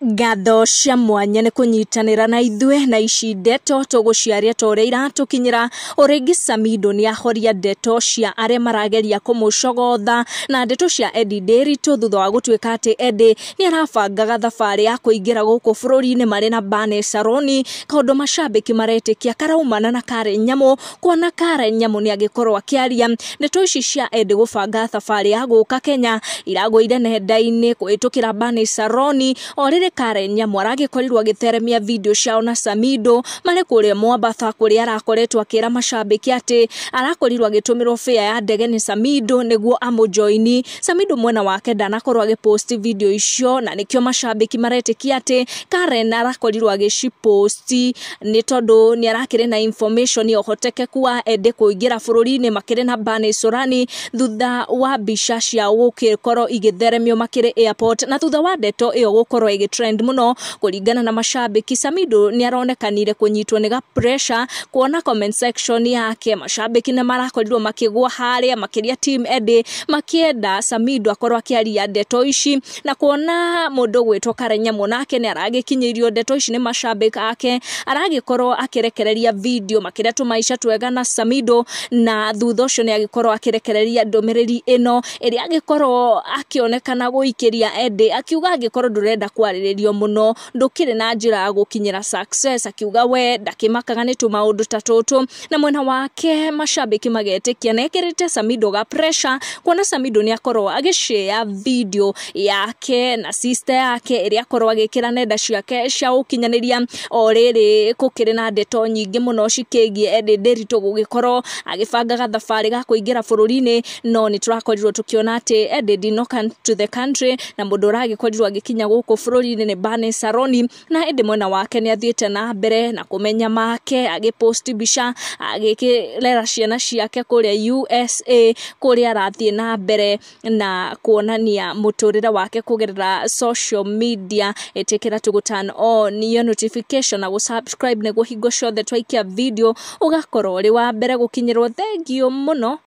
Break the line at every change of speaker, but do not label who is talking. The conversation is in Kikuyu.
Ngatho cia mwanya nĩ kũnyitanĩra na ithuĩ na ici ndeto tũgũciaria ta ũrĩa iratũkinyĩra. O rĩngĩ Samidoh nĩ ahoria ndeto cia arĩa marageria kũmũcogotha na ndeto cia Eddie Ndiritu thutha wa gũtuĩka atĩ Eddie nĩ arabangaga thabarĩ ya kũingĩra gũkũ bũrũri-inĩ marĩ na Barney Saroni, kaũndũ macambĩki maretĩkia karaumana na Karen Nyamu, kuona Karen Nyamu nĩ agĩkorwo akĩaria. Ndeto ici cia Eddie gũbanga thabarĩ ya gũka Kenya iragũire nenda-inĩ kũhĩtũkĩra Barney Saroni, o rĩrĩ Karen Nyamu aragĩkorirwo agĩtheremia video ciao na Samidoh marĩ kũrĩa Mwambatha, kũrĩa arakoretwo akĩra macambĩki atĩ arakorirwo agĩtũmĩrwo fare ya ndege nĩ Samidoh nĩguo amũjoini. Samidoh mwena wake ndanakorwo agĩpost video icio, na nĩkĩo macambĩki maretĩkia atĩ Karen arakorirwo agĩciposti nĩ tondũ nĩ arakĩrĩ na information ya ũhotekeku wa Eddie kũingĩra bũrũri-inĩ makĩrĩ na Barney Saroni thutha wa mbica ciao gũgĩkorwo igĩtheremio makĩrĩ airport, na thutha wa ndeto ĩyo gũkorwo ĩgĩ trend mũno kũringana na macambĩki. Samidoh nĩ aronekanire kũnyitwo nĩ ga pressure kuona comment section yake macambĩki nĩ marakorirwo makĩgwa harĩa makĩria team Eddie makĩenda Samidoh akorwo akĩaria ndeto ici, na kuona mũndũ gwĩtwo Karen Nyamu nake nĩ aragĩkinyĩirio ndeto ici nĩ macambĩki ake, aragĩkorwo akĩrekereria video makĩria tũmaica twega na Samidoh, na thutha ũcio nĩ agĩkorwo akĩrekereria ndũmĩrĩri ĩno ĩrĩa agĩkorwo akĩonekana gũikĩria Eddie akiuga angĩkorwo ndũrenda kwarĩrĩrio mũno ndũkĩrĩ na njĩra ya gũkinyĩra success, akiuga we ndakĩmakaga nĩ tũmaũndũ ta tũtũ. Na mwena wake macambĩki magetĩkia na ekĩrĩte Samidoh ga pressure kuona Samidoh nĩ akorwo agĩshare video yake na sister yake ĩrĩa akorwo agĩkĩra nenda ciake cia ũkinyanĩria. O rĩrĩ gũkĩrĩ na ndeto nyingĩ mũno cikĩgiĩ Eddie Ndiritu gũgĩkorwo agĩbangaga thabarĩ ga kũingĩra bũrũri-inĩ, no nĩ tũrakorirwo tũkĩona atĩ Eddie did not come to the country, na mũndũ ũragĩkorirwo agĩkinya gũkũ bũrũri-inĩ nĩ Barney Saroni, na ĩndĩ mwena wake nĩ athiĩte na mbere na kũmenya make agĩpost mbica agĩkĩrera ciana ciake kũrĩa USA, kũrĩa arathiĩ na mbere na kuonania mũtũrĩre wake kũgerera social media. Ĩtĩkĩra tu gũ turn on your notification na gũ subscribe nĩguo hingo ciothe twaikia video ũgakorwo ũrĩ wa mbere gũkinyĩrwo. Thengiũ mũno.